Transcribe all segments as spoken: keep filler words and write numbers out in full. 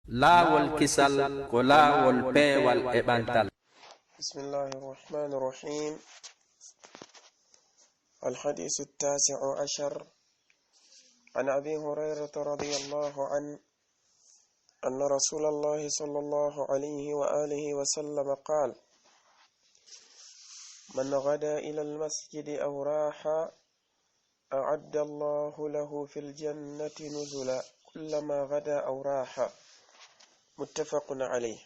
Laawol kisal ko laawol peewal e ɓantal. بسم الله الرحمن الرحيم. الحديث التاسع عشر. عن أبي هريرة رضي الله عنه أن رسول الله صلى الله عليه وآله وسلم قال: من غدا إلى المسجد أو راح أعد الله له في الجنة نزلا كلما غدا أو راح. متفق عليه.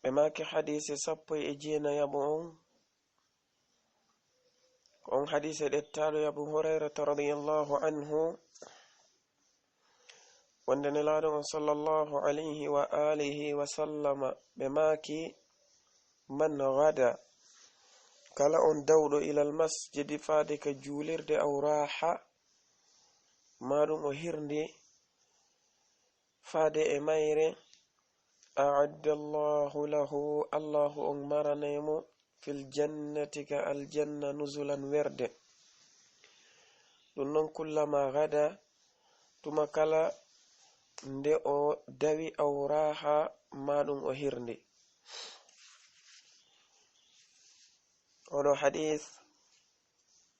Ɓe maaki hadiise sappo e jeenayaɓo on, ko on hadiise ɗettaaɗo e Abu Hurayrata radiyallahu anhu, wonde Nelaaɗo on sallallahu alayhi wa alihi wa sallama ɓe maaki: من غدا, kala on dawɗo, إلى المسجد, faade ka juulirde, أو راح, maa ɗum o hirndi faade e mayre, أعد الله له, Allaahu on maranay mo, في الجنة, ka aljanna, نزلا, werde. Ɗum non, كلما غدا, tuma kala nde o dawi, أو راح, maa ɗum o hirndi. Oɗo hadiis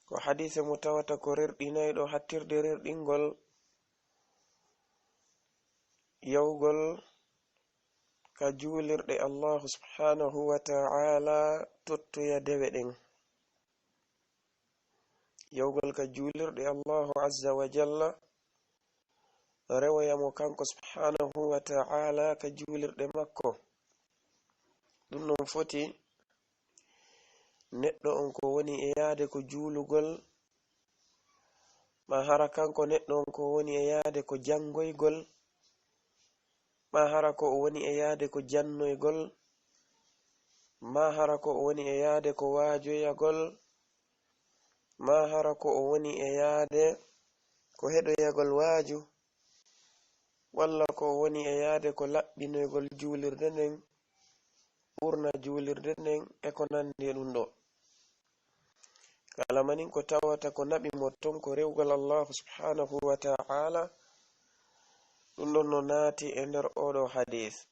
ko hadiise mo tawata ko rerɗinayɗo hattirde rerɗingol yawgol ka juulirɗe Allaahu subhaanahu wa ta'aala tottoya dewe ɗen. Yawgol ka juulirɗe Allaahu azza wa jalla, rewoya mo kanko subhaanahu wa ta'aala ka juulirɗe makko. Ɗum non foti neɗɗo on ko woni e yaade ko juulugol, maa hara kanko neɗɗo on ko woni e yaade ko janngoygol, maa hara ko o woni e yaade ko jannoygol, maa hara ko o woni e yaade ko waajoyagol, maa hara ko o woni e yaade ko heɗoyagol waaju, walla ko o woni e yaade ko laɓɓinoygol juulirde nden, ɓurna juulirde nden, e ko nanndi e ɗum ɗo. Kala manin ko tawata ko naɓi mo ton ko rewgol Allaahu subhaanahu wa ta'aala, ɗum ɗon no naati e nder oɗo hadiis.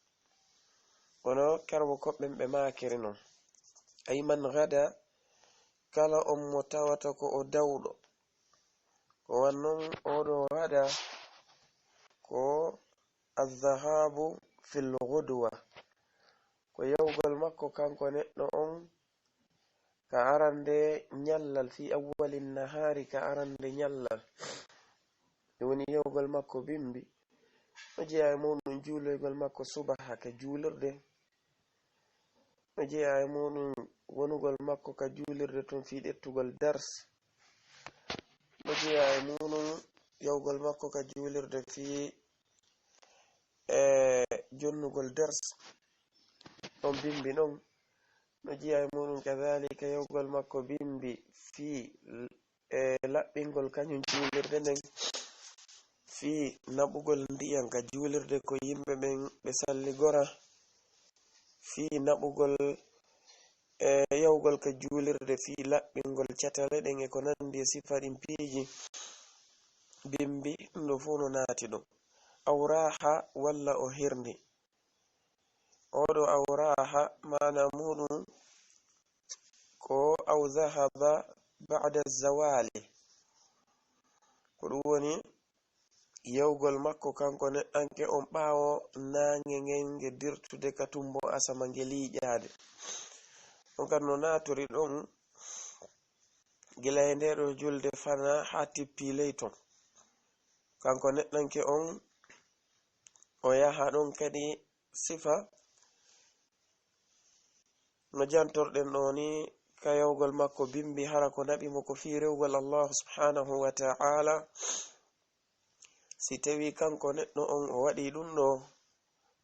Kono karbo koɓɓen ɓe maakiri non. Ay من غدا, kala on mo tawata ko o dawɗo. Ko wan non oɗo غدا ko الذهاب في الغدوة. Ko yawgol makko kanko neɗɗo on ka arande ñallal, في أول النهار, ka arande ñallal. Ɗum woni yawgol makko bimbi. No jeyaa e muɗum juuloygol makko subaha ka juulirde. No jeyaa e muɗum wonugol makko ka juulirde tun fii ƴettugol dars. No jeyaa e muɗum yawgol makko ka juulirde fii, e, jonnugol dars. Ɗon bimbi ɗon. No jeyaa e muɗum kadaalika yawgol makko bimbi fii, e, laɓɓingol kañum juulirde nden, fii naɓugol ndiyan ka juulirde ko yimɓe ɓen ɓe salligora, fii naɓugol, e, yawgol ka juulirde, fii laɓɓingol catale ɗen e ko nanndi e sifa ɗin piiji bimbi, ɗum ɗo fow no naati ɗum. أو راح, walla o hirndi. Oɗo أو راح, maana muɗum ko أو ذهب بعد الزوال. Ko ɗum woni yawgol makko kanko neɗɗanke on ɓaawo naange ngen nge dirtude ka tumbo asama nge liiƴaade. On kadi no naatiri ɗon gila e nde ɗo julde fana haa tippi ley ton. Kanko neɗɗanke on o yaha ɗon kadi sifa no jantorɗen ɗo ni ka yawgol makko bimbi hara ko naɓi mo ko fii rewgol Allaahu subhaanahu wa ta'aala. Si tawii kanko neɗɗo on o waɗii ɗum ɗo,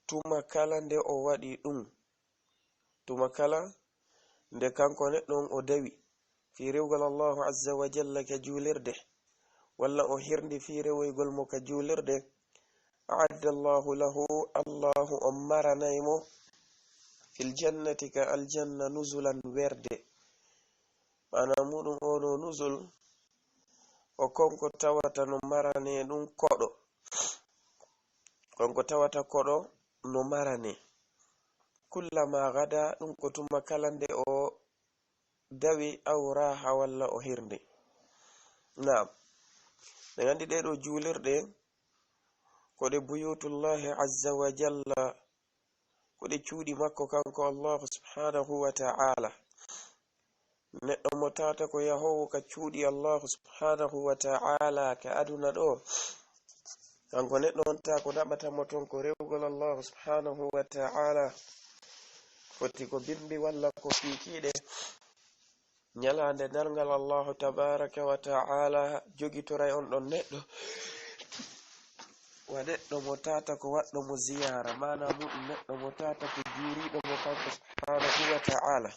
tuma kala nde o waɗii ɗum, tuma kala nde kanko neɗɗo on o dawi fii rewgol Allaahu azza wa jalla ka juulirde, walla o hirndi fii rewoygol mo ka juulirde, أعد الله له, Allaahu on maranay mo في الجنة, ka aljanna, نزلا, werde. Maanaa muuɗum oo ɗoo nuzul, ko kanko tawata no marane ɗum koɗo. Kanko tawata koɗo no marane. Kullama gada, ɗum ko tuma kala nde o dawi, aw raha, walla o hirndi. Naam. Ɗen anndi ɗee ɗoo juulirɗe, ko ɗe buyutullahi azza wa jalla, ko ɗe cuuɗi makko kanko Allahu subhanahu wa ta'ala. Neɗɗo mo tata ko yahoowo ka cuuɗi Allahu subhanahu wa ta'ala ka aduna ɗo, kanko neɗɗo on ta ko naɓata mo ton ko rewgol Allahu subhanahu wa ta'ala, foti ko bimbi walla ko kiikiiɗe. Ñalaande darngal Allahu tabaraka wa ta'ala jogitoray on ɗon neɗɗo, wa neɗɗo mo tata ko waɗɗo mo ziyaara, maana muɗum neɗɗo mo tata ko juuriiɗo mo kanko subhanahu wa ta'ala.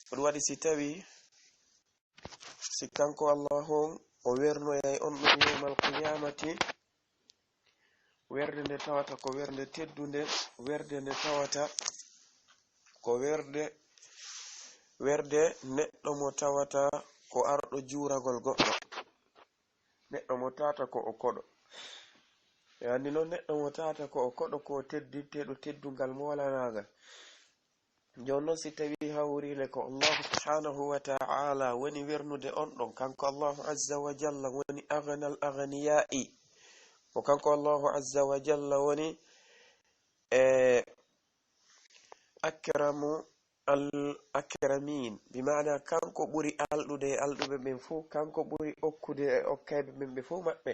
Ko ɗum waɗi si tawi si kanko Allahu on o wernoyay on ɗum yawmal qiyamati, werde nde tawata ko werde teddunde, werde nde tawata ko werde, werde neɗɗo mo tawata ko arɗo juuragol goɗɗo. Neɗɗo mo tata ko o koɗo. E anndi noon neɗɗo mo tata ko o koɗo ko o teddinteeɗo teddungal mo walanaagal. Jooni noon si tawii hawriinde ko Allahu subhanahu wa ta'ala woni wernude on ɗon, kanko Allahu azza wa jalla woni aghnal aghniyaa'i. Ko kanko Allahu azza wa jalla woni e akramu al akramin, bi maana kanko ɓuri alɗude e alɗuɓe ɓen fof, kanko ɓuri okkude e okkayɓe ɓen ɓe fof maɓɓe.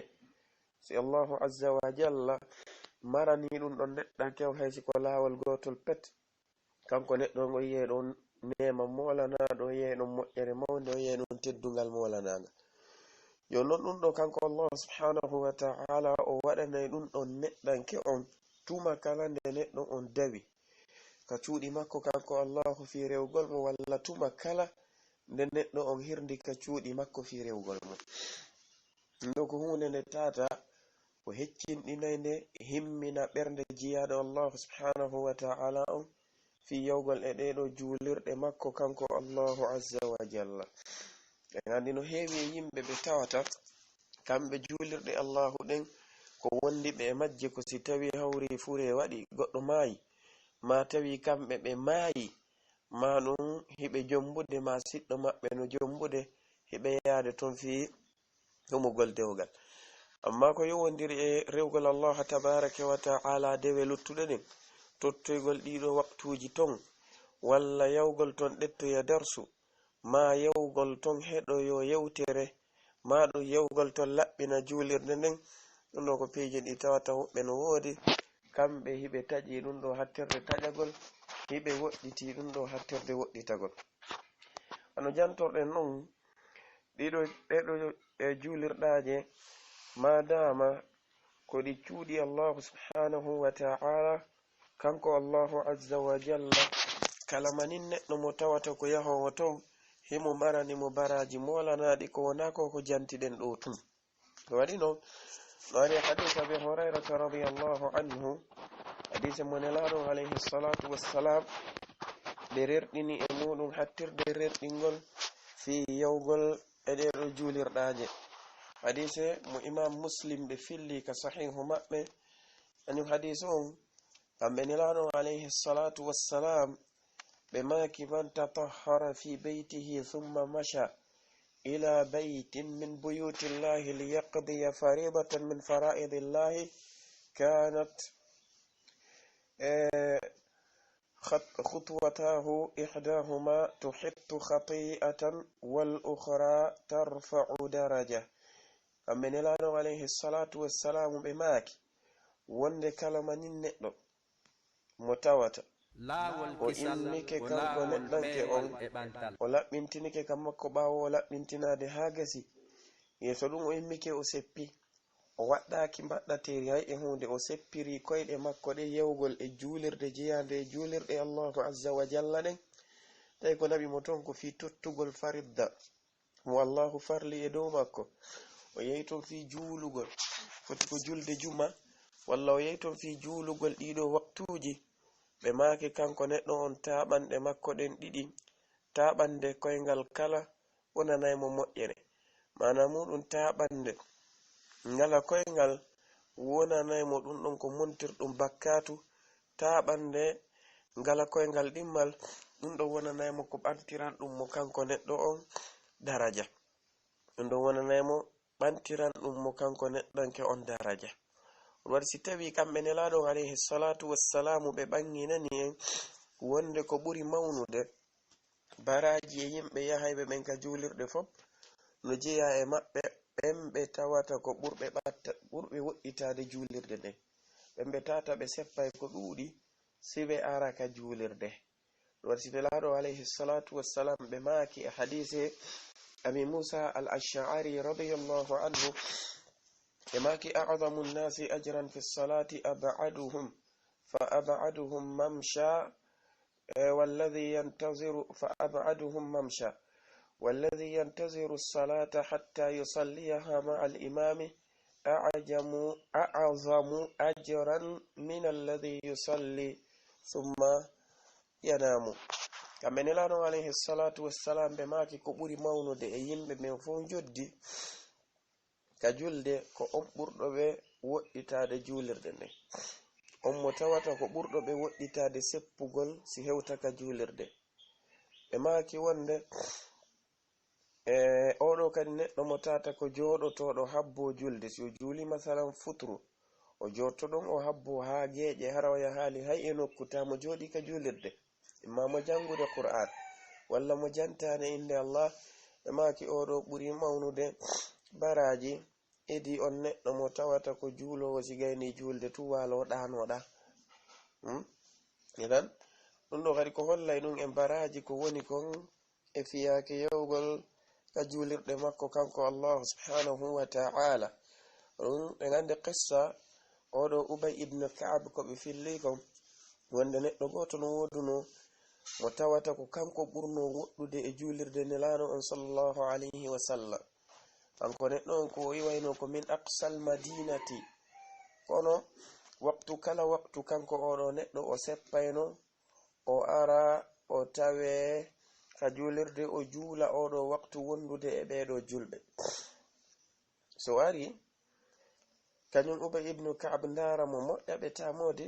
Si Allahu azza wa jalla marani ɗum ɗon neɗɗanke on, hay si ko laawol gootol pet, kanko neɗɗo on o yiyay ɗon neema moolanaaɗo, o yiyay ɗon moƴƴere mawnde, o yiyay ɗon teddungal moolanaagal. Yo non ɗum ɗo kanko Allahu subhanahu wa ta'ala o waɗanay ɗum ɗon neɗɗanke on tuma kala nde neɗɗo on dawi ka cuuɗi makko kanko Allahu fii rewgol mo, walla tuma kala nde neɗɗo on hirndi ka cuuɗi makko fii rewgol mo. Ɗum ɗo ko huunde nde tata ko heccinɗinay nde himmina ɓernde jiyaaɗo Allahu subhanahu wa ta'ala on fii yawgol e ɗee ɗoo juulirɗe makko kanko Allahu azza wa jalla. En anndi no heewi e yimɓe ɓe tawata kamɓe juulirɗe Allahu ɗen ko wondiɓe e majje ko si tawii hawri furee waɗi goɗɗo maayi, maa tawii kamɓe ɓe maayi, maa ɗum hiɓe jombude, maa siɗɗo maɓɓe no jombude, hiɓe yaade ton fii ɗumugol dewgal. Amma ko yowondiri e rewgol Allah tabaraka wa ta'ala dewe luttuɗe ɗen, tottoygol ɗiɗo waktuuji ton, walla yawgol ton ɗettoya darsu, maa yawgol ton heɗoyo yewtere, maa ɗum yawgol ton laɓɓina juulirde nden, ɗum ɗo ko piiji ɗi tawata woɓɓe no woodi, kamɓe hiɓe taƴi ɗum ɗo hattirde taƴagol, hiɓe woɗɗiti ɗum ɗo hattirde woɗɗitagol. Hano jantorɗen non, ɗiɗo, ɗeɗo e juulirɗaaje, ma dama ko ɗi cuuɗi Allahu subhanahu wa ta'ala, kanko Allahu azza wa jalla, kala manin neɗɗo mo tawata ko yahoowo ton, himo marani mo baraaji moolanaaɗi ko wonaa ko ko jantiɗen ɗo tun. Ko waɗi non, no ari hadis Abi Hurairata radiyallahu anhu, hadise mo Nelaaɗo alayhi salatu wassalam, ɓe rerɗini e muɗum hattirde rerɗingol fii yawgol e ɗee ɗoo juulirɗaaje. Hadise mo Imam Muslim ɓe filli ka sahihu maɓɓe, anum hadise on, kamɓe Nelaaɗo alayhi salatu wassalam, ɓe maaki, "Man tatahhara fi baytihi thumma masha ila baytin min buyutillahi liyaqdiya faridatan min faraidillahi kanat, eh, khat-, khutwatahu ihdahuma tuhittu khati'atan wal ukhra tarfa'u daraja." Kamɓe Nelaaɗo alayhi salatu wassalamu ɓe maaki, wonde kala manin neɗɗo mo tawata o immike kanko neɗɗanke on, o laɓɓintinike ka makko ɓaawo o laɓɓintinaade haa gasi, yeeso ɗum o immike o seppi, o waɗɗaaki mbaɗɗateeri hay e huunde, o seppiri koyɗe makko ɗe yewgol e juulirde jeyaande e juulirɗe Allahu azza wa jalla ɗen, tawi ko naɓi mo toon ko fii tottugol faridda mo Allahu farli e dow makko, o yehi toon fii juulugol, foti ko julde juma, walla o yehi toon fii juulugol ɗiɗo waktuuji, ɓe maaki kanko neɗɗo on taaɓanɗe makko ɗen ɗiɗi, taaɓannde koyngal kala wonanay mo moƴƴere. Maana muuɗum taaɓannde ngala koyngal wonanay mo ɗum ɗon ko montirɗum bakkaatu, taaɓannde ngala koyngal ɗimmal, ɗum ɗon wonanay mo ko ɓantiran ɗum mo kanko neɗɗo on daraja. Ɗum ɗon wonanay mo ɓantiran ɗum mo kanko neɗɗanke on daraja. Ɗum waɗi si tawii kamɓe Nelaaɗo on alayhi salaatu wassalaamu ɓe ɓannginani en wonde ko ɓuri mawnude baraaji e yimɓe yahayɓe ɓen ka juulirɗe fof no jeyaa e maɓɓe ɓen ɓe tawata ko ɓurɓe ɓatta-, ɓurɓe woɗɗitaade juulirde nden. Ɓen ɓe tawata ɓe seppay ko ɗuuɗi si ɓe ara ka juulirde. Ɗum waɗi si Nelaaɗo alayhi salaatu wassalam ɓe maaki e hadiise Abi Muusa al-Ash'ari radiyallahu anhu, ɓe maaki: "A'zamu nnaasi ajran fi salaati ab'aduhum, fa ab'aduhum mamsha, eh, walladhi yantaziru, fa ab'aduhum mamsha, walladhi yantaziru salata hatta yusalliyaha ma'a al-imami a'jamu, a'zamu ajran min alladhi yusalli thumma yanaamu." Kamɓe Nelaaɗo on alayhi salaatu wassalam ɓe maaki ko ɓuri mawnude e yimɓe ɓen fof njoddi ka julde ko on ɓurɗo ɓe woɗɗitaade juulirde nden. On mo tawata ko ɓurɗo ɓe woɗɗitaade seppugol si hewta ka juulirde. Ɓe maaki wonde, e, oɗo kadi neɗɗo mo tawata ko jooɗotooɗo habbo julde, si o juuli masalan futuru, o jooɗoto ɗon o habbo haa geeƴe, hara o yahaali hay e nokku, tawa mo jooɗii ka juulirde, imma mo janngude Qur'aan, walla mo jantaade innde Allah, ɓe maaki oɗo ɓuri mawnude baraaji idii on neɗɗo mo tawata ko juuloowo, si gayni juulde tun waaloo ɗaanoo ɗaa. Hmm? Idan, ɗum ɗo kadi ko hollay ɗum en baraaji ko woni kon e fiyaake yahugol ka juulirɗe makko kanko Allahu subhanahu wa ta'ala. Ɗum ɓe nganndi qissa oɗo Ubay ibn Ka'ab ko ɓe filli kon, wonde neɗɗo gooto no woodunoo mo tawata ko kanko ɓurnoo woɗɗude e juulirde Nelaaɗo on sallallahu alayhi wa sallam. Kanko neɗɗo on ko o iwaynoo ko min aqsal madinati. Kono waqtu kala waqtu kanko oɗo neɗɗo o seppayno, o ara, o tawe ka juulirde, o juula oɗo waqtu wondude e ɓeeɗo julɓe. So ari, kañum Ubay ibnu Ka'ab ndaara mo moƴƴa ɓe tamoode,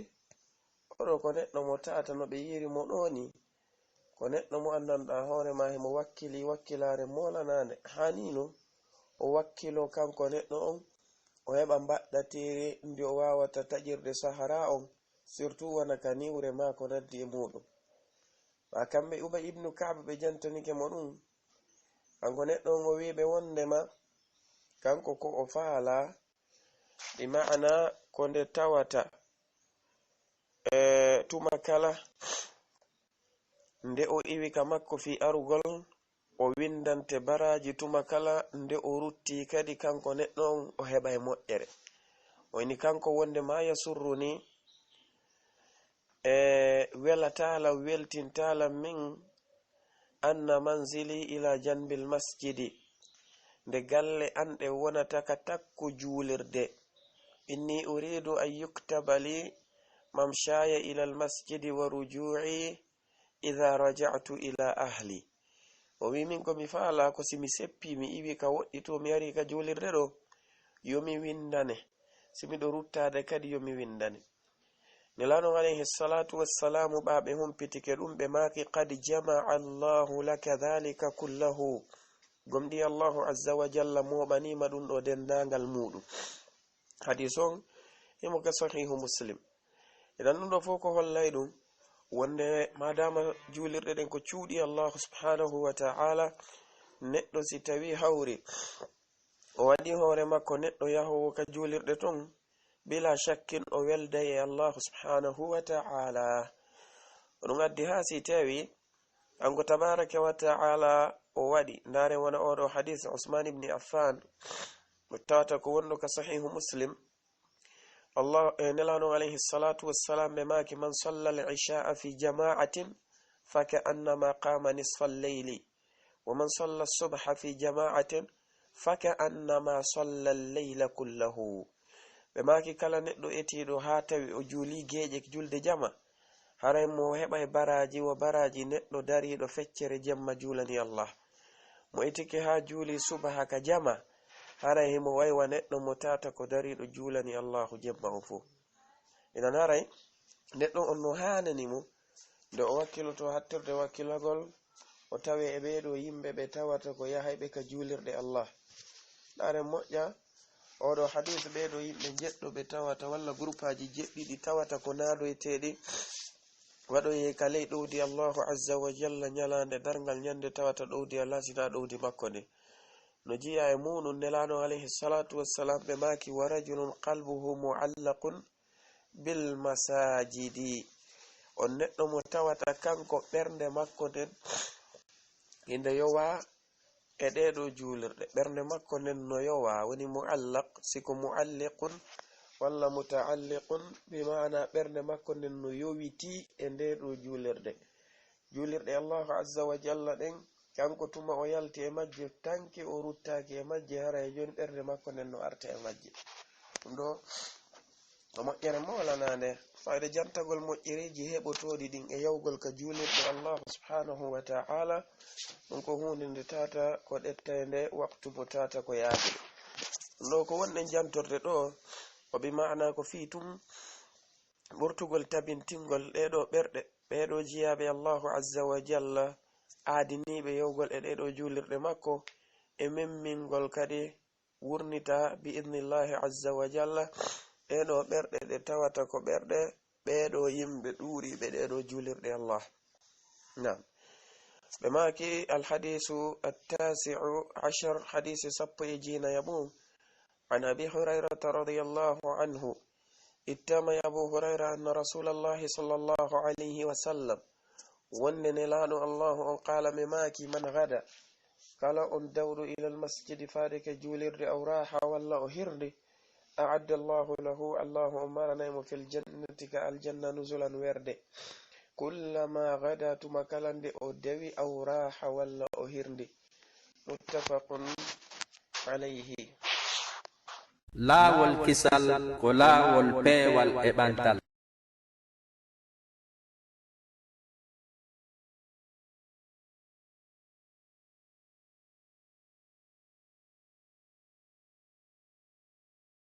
oɗo ko neɗɗo mo taata no ɓe yiiri mo ɗo ni, ko neɗɗo mo anndanɗaa hoore maa himo wakkili wakkilaare moolanaande, haanii no o wakkiloo kanko neɗɗo on, o heɓa mbaɗɗateeri ndi o waawata taƴirde sahara on, surtout wona ka niwre maa ko naddi e muuɗum. Maa kamɓe Ubay ibnu Ka'ab ɓe jantanike mo ɗum, kanko neɗɗo on o wi'i ɓe wondema kanko ko o faalaa, bi ma'ana ko nde tawata, e, tuma kala nde o iwi ka makko fii arugol, o winndante baraaji tuma kala nde o rutti kadi kanko neɗɗo on o heɓay moƴƴere. O inni kanko wonde maa yasurru ni, e, welataala, weltintaala min anna manzili ila janbil masjidi, nde galle an ɗe wonata ka takko juulirde. Inni uridu an yuktaba li mamshaya ila al masjidi wa ruju'i idha raja'tu ila ahli. O wi min ko mi faala ko si mi seppi, mi iwi ka woɗɗi to, mi ari ka juulirde ɗo, yo mi winndane. Si miɗo ruttaade kadi yo mi winndane. Nelaaɗo alayhi salatu wassalamu ɓa ɓe humpitike ɗum ɓe maaki, qad jama'a Allahu laka dhalika kullahu. Gomɗi Allahu azza wa jalla mooɓaniima ɗum ɗo denndaangal muuɗum. Hadis on himo ka Sahihu Muslim. Idan ɗum ɗo fof ko hollay ɗum wonde madama juulirɗe ɗen ko cuuɗi Allahu subhanahu wa ta'ala, neɗɗo si tawi hawri o waɗi hoore makko neɗɗo yahoowo ka juulirɗe ton, bila shakkin o welday e Allahu subhanahu wa ta'ala. Ɗum addi haa si tawi kanko tabaraka wa ta'ala o waɗi, ndaare wona oɗo hadis Usman ibn Affan, mo tawata ko wonno ka Sahihu Muslim. Allah, e, Nelaaɗo alayhi salatu wassalam ɓe maaki, man salla al-isha'a fi jama'atin fa ka annama qama nisfa al-layli, wa man salla subha fi jama'atin fa ka annama salla al-layla kullahu. Ɓe maaki kala neɗɗo etiiɗo haa tawi o juuli geeƴe julde jama, haray mo heɓay baraaji wo baraaji neɗɗo dariiɗo feccere jemma juulani Allah. Mo itike haa juuli subaha ka jama, haray himo waywa neɗɗo mo tata ko dariiɗo juulani Allahu jemma on fow. Inan haray neɗɗo on no haanani mo nde o wakkiloto hattirde wakkilagol, o tawe e ɓee ɗoo yimɓe ɓe tawata ko yahayɓe ka juulirɗe Allah. Ndaaren moƴƴa, oo ɗoo hadiis, ɓee ɗoo yimɓe njeɗɗo ɓe tawata, walla guruppaaji jeɗɗiɗi tawata ko naadoyteeɗi, waɗoyee ka ley ɗowdi Allahu Azza wa Jalla ñalaande darngal, ñande tawata ɗowdi Allah sinaa ɗowdi makko ndin. No jiya e muɗum Nelaaɗo alayhi salatu wassalam ɓe maaki: "Wa rajulun qalbuhu mu'allaqun bil masajidi." On neɗɗo mo tawata kanko ɓernde makko nden hinde yowa e ɗee ɗoo juulirɗe. Ɓernde makko nden no yowa, woni mu'allaq, si ko mu'alliqun walla muta'alliqun, bi maana ɓernde makko nden no yowiti e ɗee ɗoo juulirɗe. Juulirɗe Allahu Azza wa Jalla ɗen, kanko tuma o yalti e majje, tanke o ruttaaki e majje, hara e jooni ɓernde makko nden no arta e majje. Ɗum ɗoo ko moƴƴere moolanaande, fayda jantagol moƴƴereeji heɓotooɗi ɗin e yawgol ka juulirɗe Allahu subhanahu wa ta'ala. Ɗum ko huunde nde tata ko ɗettaynde, waktu mo tata ko yaade. Ɗum ɗoo ko wonɗen jantorde ɗoo, o bi maana ko fii tun ɓurtugol tabintingol ɗee ɗoo ɓerɗe, ɓee ɗoo jiyaaɓe Allahu Azza wa Jalla, aadiniiɓe yawgol e ɗee ɗoo juulirɗe makko, e memmingol kadi wurnita bi idnillahi Azza wa Jalla ɗee ɗoo ɓerɗe ɗe tawata ko ɓerɗe ɓee ɗoo yimɓe ɗuuriiɓe ɗee ɗoo juulirɗe Allah. Naam. Ɓe maaki: "Al hadiisu at-taasi'u ashar, hadiisi sappo e jeenayaɓo." عن أبي هريرة رضي الله عنه، ittama e Abu Hurayra, أن رسول الله صلى الله عليه وسلم, wonde Nelaaɗo Allahu on, قال, mi maaki: "من غدا, kala on dawɗo, إلى المسجد, faade ka juulirde, أو راح, walla o hirdi, أعد الله له, Allahu on maranay mo, في الجنة, ka aljanna, نزلا, werde, كلما غدا, tuma kala nde o dawi, أو راح, walla o hirdi." متفق عليه. Laawol kisal ko laawol peewal e ɓantal.